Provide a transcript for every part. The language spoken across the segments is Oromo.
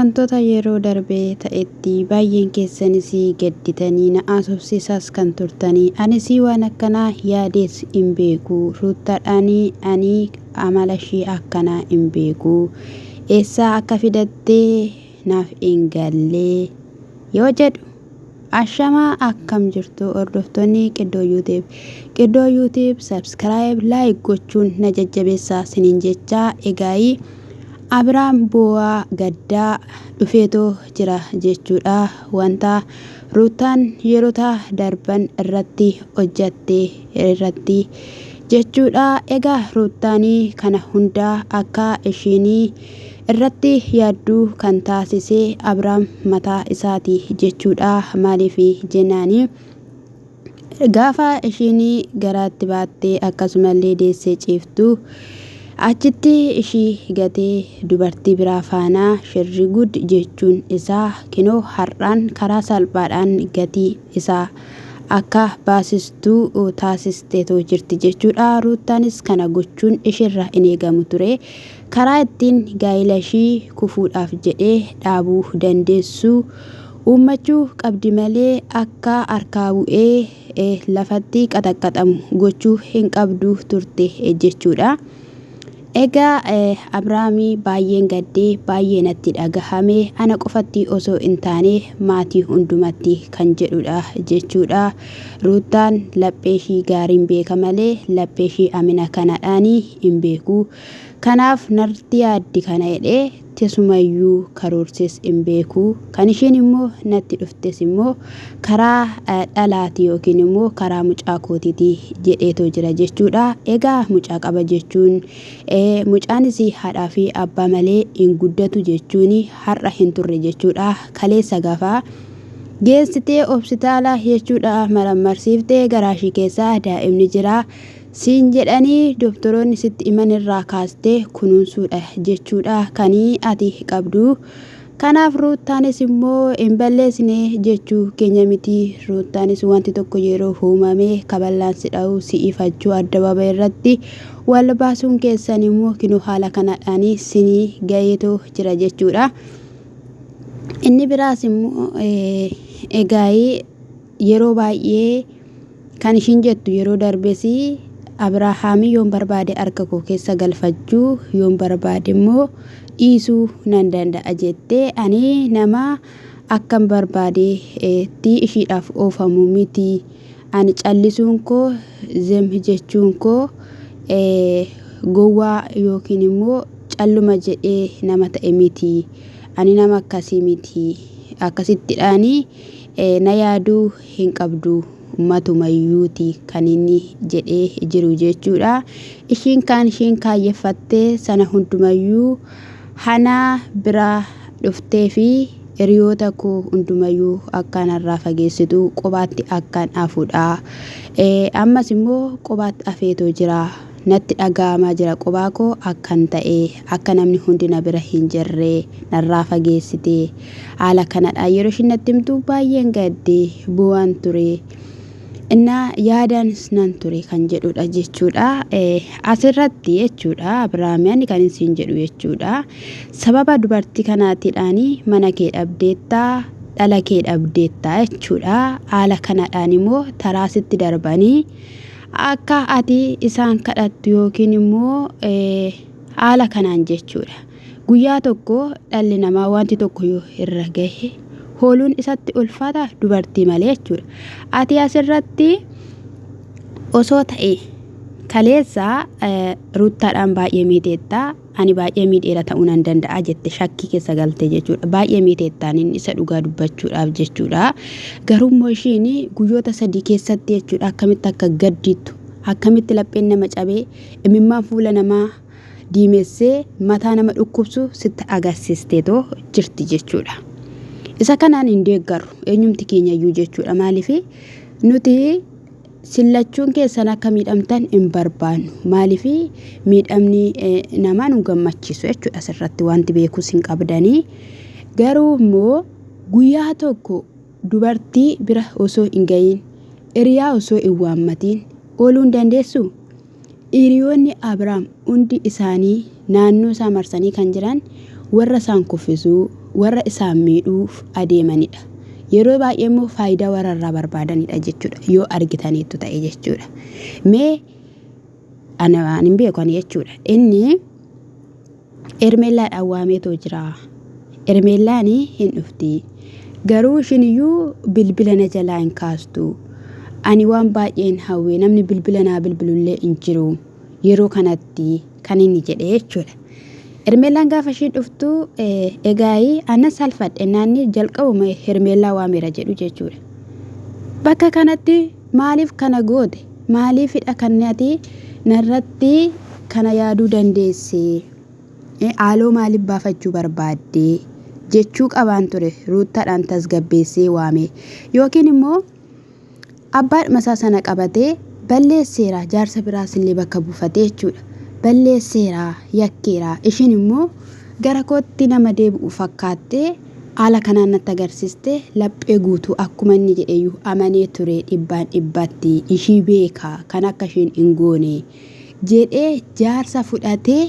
Wantoota yeroo darbe ta'etti baay'een keessanis gadditanii na haasofsiisaas kan turtanii anis waan akkanaa yaadees hin beeku ruuttaadhaan ani amala ishii akkanaa hin beeku eessaa akka fidattee naaf hin gallee yoo jedhu Ashamaa akkam jirtu hordoftoonni Qiddoo YouTube. Qiddoo YouTube subscribe like gochuun na jajjabeessaa siniin jechaa egaayii Abiraam boo'aa gaddaa dhufeetoo jira jechuudha. Wanta Ruuttaan yerota darban irratti hojjatte irratti jechuudha. Egaa Ruuttaan kana hundaa akka ishiin irratti yaaddu kan taasise Abiraam mataa isaati jechuudha. Maaliif jennaani gaafa ishiin garaatti baattee akkasumallee deessee ciiftu achitti ishii gatee dubartii biraa faana shirri gud jechuun isaa kinoo har'aan karaa salphaadhaan gatii isaa akka baasistu taasisteetoo jirti jechuudha. Ruuttaanis kana gochuun ishiirra hin eegamu ture. Karaa ittiin gaa'ila ishii kufuudhaaf jedhee dhaabuu dandeessu uummachuu qabdi malee akka harkaa bu'ee lafatti qaxaqqaxamu gochuu hin qabdu turte jechuudha. Egaa Abrahaami baay'een gaddee baay'ee natti dhagahame ana qofatti osoo hin taane maatii hundumatti kan jedhudha jechuudha. Ruuttaan laphee ishii gaariin beeka malee laphee ishii amina kanadhaani hin beeku. Kanaaf narratti yaaddi kana jedhee tesumayyuu karoorsees hin beeku. Kan ishiin immoo natti dhuftes immoo karaa dhalaati yookiin immoo karaa mucaa kootiiti jedheetoo jira jechuudha. Egaa mucaa qaba jechuun mucaanis haadhaa fi abbaa malee hin guddatu jechuun har'a hin turre jechuudha. Kaleessa gaafa geessitee hospitaala jechuudha marammarsiiftee garaashii keessaa daa'imni jira. Siin jedhanii doktoroonni sitti himan irraa kaastee kunuunsuudha jechuudha kan ati qabdu. Kanaaf Ruuttaanis immoo hin balleessine jechuu keenya miti. Ruuttaanis wanti tokko yeroo uumame kaballaan si dha'u si ifachuu addabaabay irratti wal baasuun keessan immoo kinoo haala kanadhaan sinii ga'eetoo jira jechuudha. Inni biraas immoo egaa yeroo baay'ee kan ishiin jettu yeroo darbes Abrahaamii yoon barbaade harka koo keessa galfachuu yoon barbaade immoo dhiisuu nan danda'a jettee ani nama akkan barbaadetti ishiidhaaf oofamu miti. Ani callisuun koo zem jechuun koo gowwaa yookiin immoo calluma jedhee nama ta'e miti. Ani nama akkasii miti. Akkasittidhaani na yaaduu hin qabdu matumayyuuti kan inni jedhee jiru jechuudha. Ishiin kaan ishiin kaayyeffattee sana hundumayyuu hanaa bira dhuftee fi hiriyoota koo hundumayyuu akka narraa fageessitu qobaatti akkan hafudha. Ammas immoo qobaatti hafeetoo jira. Natti dhaga'amaa jira qobaa koo akkan ta'e akka namni hundi na bira hin jirre narraa fageessite. Haala kanadha yeroo ishiin natti himtu baay'een gadde bu'aan ture. Innaa yaadaanis nan ture kan jedhudha jechuudha. Asirratti jechuudha Abiraami ani kan isin jedhu jechuudha. Sababa dubartii kanaatiidhaan mana kee dhabdeetta dhala kee dhabdeetta jechuudha. Haala kanadhaan immoo taraa sitti darbanii akka ati isaan kadhattu yookiin immoo haala kanaan jechuudha. Guyyaa tokko dhalli namaa wanti tokko yoo irra gahe hooluun isatti ulfaata dubartii malee jechuudha. Ati asirratti osoo ta'e kaleessa ruuttaadhaan baay'ee miiteetta ani baay'ee miidheera ta'uu nan danda'a jette shakkii keessa galte jechuudha. Baay'ee miiteettaan inni isa dhugaa dubbachuudhaaf jechuudha. Garuu immoo ishiin guyyoota 3 keessatti jechuudha akkamitti akka gaddittu akkamitti lapheen nama cabee imimmaan fuula namaa diimessee mataa nama dhukkubsu sitti agarsiisteetoo jirti jechuudha. Isa kanaan hin deeggarru eenyumti keenya iyyuu jechuudha. Maaliif nuti sillachuun keessan akka miidhamtan hin barbaannu. Maaliif miidhamni namaa nu gammachiisu jechuudha asirratti wanti beekus hin qabdanii. Garuu immoo guyyaa tokko dubartii bira osoo hin ga'iin hiriyaa osoo hin waammatiin ooluu hin dandeessuu? Hiriyoonni Abraam hundi isaanii naannoo isaa marsanii kan jiran warra isaan kuffisuu, warra isaan miidhuuf adeemanidha. Yeroo baay'ee immoo faayidaa warra irraa barbaadanidha jechuudha. Yoo argitaniittu ta'e jechuudha. Mee ana waan hin beeku ani jechuudha. Inni Hermeellaadhaan waameetoo jira. Hermeellaan hin dhufti. Garuu ishiin iyyuu bilbila na jalaa hin kaastu. Ani waan baay'een hawwe namni bilbila naa bilbilullee hin jiru. Yeroo kanatti kan inni jedhe jechuudha. Hermeellaan gaafa ishiin dhuftu egaayii anan salfadhe naanni jalqabuma Hermeellaa waameera jedhu jechuudha. Bakka kanatti maaliif kana goote? Maaliifidha kan ati narratti kana yaaduu dandeesse? Haaloo maaliif baafachuu barbaadde? Jechuu qabaan ture Ruuttaadhaan tasgabbeessee waamee. Yookiin immoo Abbaadhuma isaa sana qabatee balleesseera jaarsa biraas illee bakka buufatee jechuudha. Balleesseera, yakkeera. Ishiin immoo gara kootti nama deebi'u fakkaattee haala kanaan natti agarsiiste laphee guutuu akkuma inni jedheyyuu amanee ture dhibbaan dhibbatti ishii beeka kan akka ishiin hin goone jedhee jaarsa fudhatee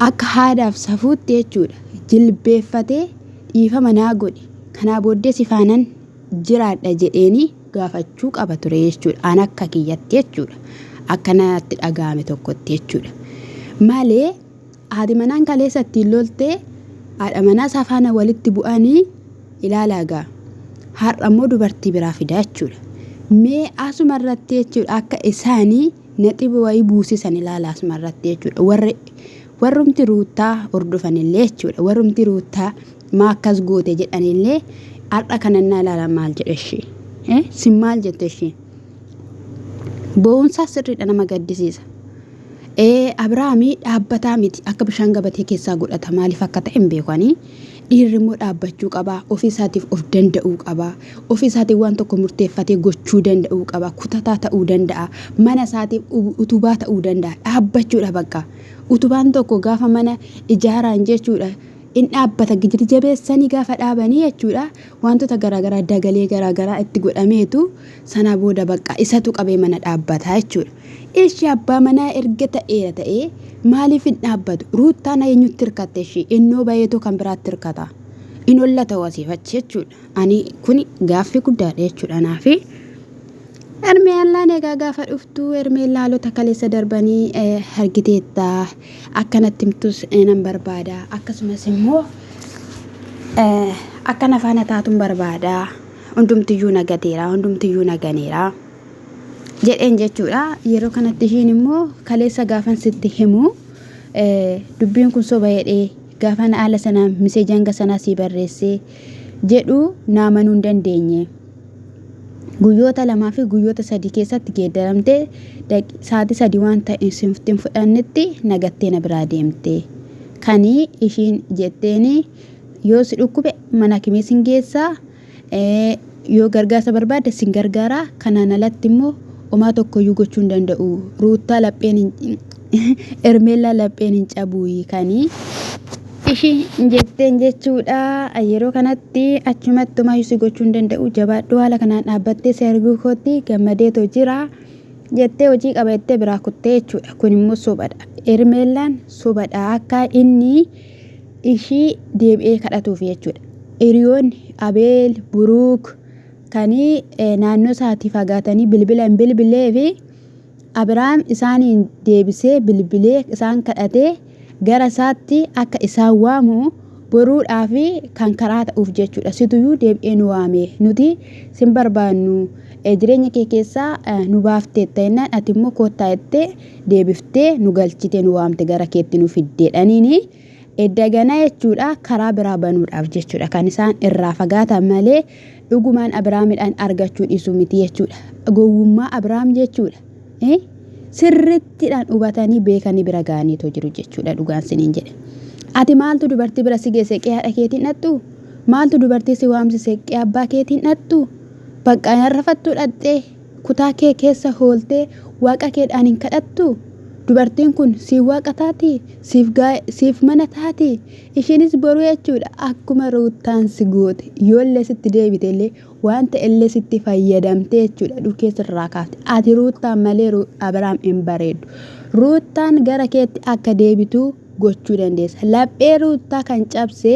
akka haadaaf safuutti jechuudha jilbeeffatee dhiifama naa godhi kanaa booddee si faanan jiraadha jedheenii gaafachuu qaba ture jechuudha. An akka kiyyatti jechuudha. Akka natti dhaga'ame tokkotti jechuudha. Malee haati manaan kaleessa ittiin loltee haadha manaa isaa faana walitti bu'anii ilaalaa gaa. Har'a immoo dubartii biraa fidaa jechuudha. Mee asuma irratti jechuudha akka isaanii naxiba wayii buusisan ilaala asuma irratti jechuudha. Warri warrumti ruuttaa hordofan illee jechuudha. Warrumti ruuttaa maa akkas goote jedhanillee har'a kana innaa ilaalan maal jedhe ishii? Sin maal jette ishii? Boo'umsaa sirriidha nama gaddisiisa. Abiraami dhaabbataa miti akka bishaan gabatee keessaa godhata maaliif akka ta'e hin beeku ani. Dhiirri immoo dhaabbachuu qaba ofii isaatiif of danda'uu qaba ofii isaatiif waan tokko murteeffatee gochuu danda'uu qaba kutataa ta'uu danda'a mana isaatiif utubaa ta'uu danda'a dhaabbachuudha bakka utubaan tokko gaafa mana ijaaraan jechuudha in dhaabbata gidi jabeessanii gaafa dhaabanii jechuudha wantoota garaagaraa dagalee garaagaraa itti godhameetu sana booda bakka isatu qabee mana dhaabbata jechuudha. Ishi abbaa manaa erga ta'eera ta'ee maaliif hin dhaabbatu? Ruuttaan eenyutti hirkatte ishii? Innoo bayeetoo kan biraatti hirkata. In hollata asiif achi jechuudha. Ani kuni gaaffii guddaadha jechuudha anaafi. Hermeellaan egaa gaafa dhuftu Hermeellaa haalota kaleessa darbanii argiteetta. Akkanatti himtus nan barbaada. Akkasumas immoo akka na faana taatun barbaada. Hundumtiyyuu na gateera, hundumtiyyuu na ganeera jedheen jechuudha. Yeroo kanatti ishiin immoo kaleessa gaafan sitti himu dubbiin kun soba jedhee gaafan haala sanaa miseeja hanga sanaa sii barreessee jedhu naa amanuu hin dandeenye. Guyyoota lamaa fi guyyoota sadii keessatti geeddaramtee sa'aatii sadii waan ta'e sitti hin fudhannetti nagattee na biraa deemte. Kani ishiin jetteeni yoo si dhukkube mana hakimii sin geessaa yoo gargaarsa barbaadde sin gargaaraa kanaan alatti immoo homaa tokkoyyuu gochuu hin danda'u. Ruuttaa lapheen hin Hermeellaa lapheen hin cabuuyi kani ishiin jetteen jechuudha. Yeroo kanatti achumatti homaayyuu si gochuu hin danda'u. Jabaadhu haala kanaan dhaabbattee si arguu kootti gammadeetoo jira jettee hojii qaba jettee biraa kuttee jechuudha. Kun immoo sobadha. Hermeellaan sobadha akka inni ishii deebi'ee kadhatuuf jechuudha. Hiriyoonni Abeel, Buruuk kan naannoo isaatii fagaatanii bilbila hin bilbilee fi Abiraam isaaniin deebisee bilbilee isaan kadhatee gara isaatti akka isaan waamu boruudhaaf kan karaa ta'uuf jechuudha. Situyyuu deebi'ee nu waame. Nuti sin barbaannu jireenya kee keessaa nu baafteetta jennaan ati immoo koottaa jettee deebiftee nu galchite nu waamte gara keetti nu fiddeedhaniini. Eddagana jechuudha karaa biraa banuudhaaf jechuudha kan isaan irraa fagaatan malee dhugumaan Abiraamidhaan argachuu dhiisuu miti jechuudha. Gowwummaa Abiraam jechuudha. Sirrittidhaan hubatanii beekanii bira ga'aniitoo jiru jechuudha dhugaan siniin jedhe. Ati maaltu dubartii bira si geesse qe'ee haadha keetiin dhaqxu? Maaltu dubartii si waamsise qe'ee abbaa keetiin dhaqxu? Bakka yarrafattuu dhaqxee Kutaa kee keessa hooltee Waaqa keedhaan hin kadhattuu? Dubartiin kun siif Waaqa taatii? Siif gaa'e, siif mana taatii? Ishiinis boru jechuudha akkuma Ruuttaan si goote yoollee sitti deebite illee waan ta'ellee sitti fayyadamtee jechuudha dhukee sirraa kaafte. Ati Ruuttaan malee Abiraam hin bareeddu. Ruuttaan gara keetti akka deebitu gochuu dandeessa. Laphee Ruuttaa kan cabse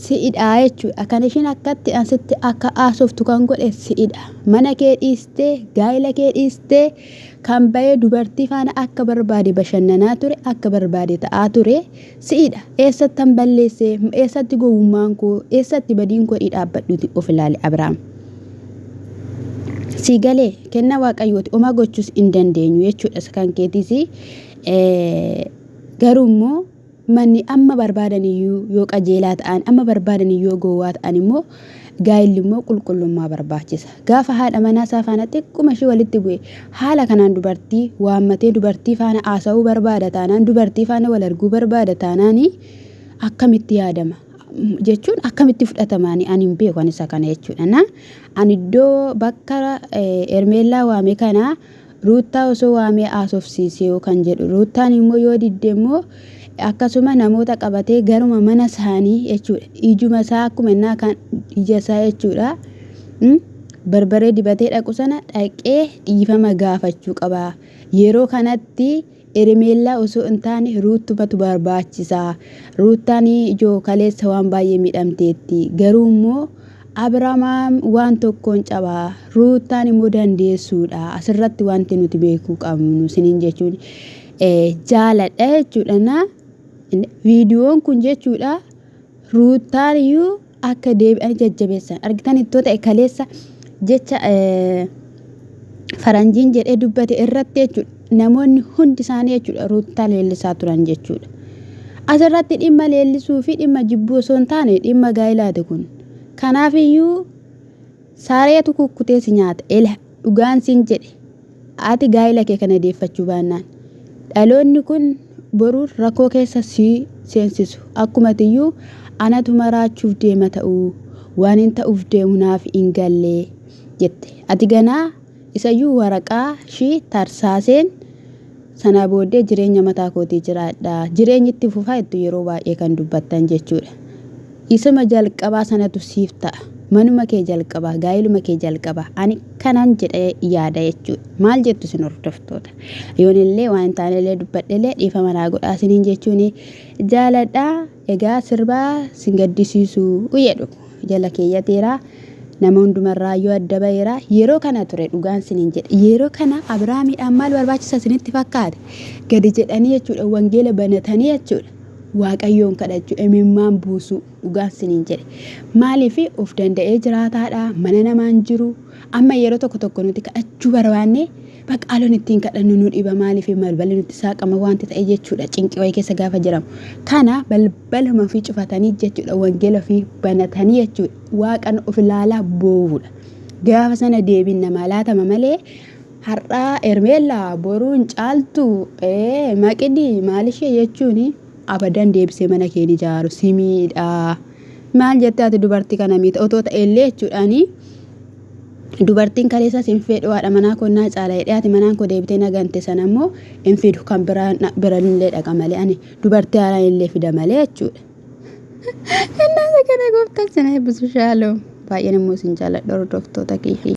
si'idha jechuudha. Kan ishiin akkatti asitti akka haasoftu kan godhe si'idha. Mana kee dhiistee, gaa'ela kee dhiistee kan bahee dubartii faana akka barbaade bashannanaa ture, akka barbaade ta'aa ture si'idha. Eessattan balleesse? Eessatti gowwummaan koo? Eessatti badiin koo? Dhaabbadhuuti of ilaali Abrahaam. Sii galee kennaa Waaqayyooti homaa gochuus hin dandeenyu jechuudha isa kan keetiis. Garuu immoo manni amma barbaadan iyyuu yoo qajeelaa ta'an amma barbaadan iyyuu yoo gowwaa ta'an immoo gaa'illi immoo qulqullummaa barbaachisa. Gaafa haadha manaa isaa faana xiqquma ishee walitti bu'e haala kanaan dubartii waammatee dubartii faana haasa'uu barbaada taanaan dubartii faana wal arguu barbaada taanaan akkamitti yaadama jechuun akkamitti fudhatama ani hin beeku ani isa kana jechuudha. Na ani iddoo bakka Hermeellaa waame kana Ruuttaa osoo waamee haasofsiisee kan jedhu Ruuttaan immoo yoo didde immoo akkasuma namoota qabatee garuma mana isaanii jechuudha. Ijuma isaa akkuma innaa kan ija isaa jechuudha. Barbaree dibatee dhaqu sana dhaqee dhiifama gaafachuu qaba. Yeroo kanatti Hermeellaa osoo hin taane Ruuttumatu barbaachisa. Ruuttaan ijoo kaleessa waan baay'ee miidhamteetti. Garuu immoo Abrahaam waan tokkoon caba. Ruuttaan immoo dandeessuudha. Asirratti wanti nuti beekuu qabnu isiniin jechuun jaaladha jechuudha. Na viidiyoon kun jechuudha Ruuttaan iyyuu akka deebi'anii jajjabeessan argitan ittoo ta'e kaleessa jecha faranjiin jedhee dubbate irratti jechuudha. Namoonni hundi isaanii jechuudha Ruuttaa leellisaa turan jechuudha. Asirratti dhimma leellisuu fi dhimma jibbuu osoo hin taane dhimma gaa'ilaati kun. Kanaaf iyyuu sareetu kukkutee si nyaata. Ela dhugaan siin jedhe ati gaa'ila kee kana deeffachuu baannaan dhaloonni kun boru rakkoo keessa si seensisu. Akkuma atiyyuu anatu maraachuuf deema ta'uu waan hin ta'uuf deemu naaf hin galle jette. Ati ganaa Isayyuu waraqaa ishii tarsaaseen sanaa booddee jireenya mataa kootii jiraadha. Jireenyi itti fufaa jettu yeroo baay'ee kan dubbattan jechuudha. Isuma jalqabaa sanatu siif ta'a. Manuma kee jalqabaa, gaa'iluma kee jalqabaa. Ani kanan jedhee yaada jechuudha. Maal jettu isin hordoftoota? Yoon illee waan hin taanellee dubbadhellee dhiifama naa godhaa isiniin jechuun jaaladha. Egaa sirbaa sin gaddisiisu jedhu jala keeyyateera. Nama hundumarraayyuu adda ba'eera. Yeroo kana ture dhugaan sinin jedhe. Yeroo kana Abrahaamiidhaan maal barbaachisa isinitti fakkaate? Gadi jedhanii jechuudha wangeela banatanii jechuudha. Waaqayyoon kadhachuu imimmaan buusuu dhugaan sinin jedhe. Maaliif of danda'ee jiraataadha mana namaan jiru. Amma yeroo tokko tokko nuti kadhachuu barbaanne Baqaaloon ittiin kadhannu nu dhiba maaliif balballi nutti saaqama wanti ta'e jechuudha cinqii wayii keessa gaafa jiramu. Kana balbaluma ofii cufatanii jechuudha wangeela ofii banatanii jechuudha waaqan of ilaalaa boo'uudha. Gaafa sana deebiin namaa laatama malee har'aa Hermeellaa boruun caaltu maqidii maalishee jechuun abadan deebisee mana kee hin ijaaru si miidha. Maal jettee ati dubartii kana miita otoo ta'ellee jechuudhaanii. Dubartiin kaleessas hin fedhu haadha manaa koo naa caala jedhee haati manaan koo deebitee na gante sana immoo hin fidu kan biraa illee dhaqa malee ani dubartii haaraan illee fida malee jechuudha. Innaasa kana gooftaan sana eebbisu shaaloom. Baay'een immoo isin jaalladha hordoftoota kiyya.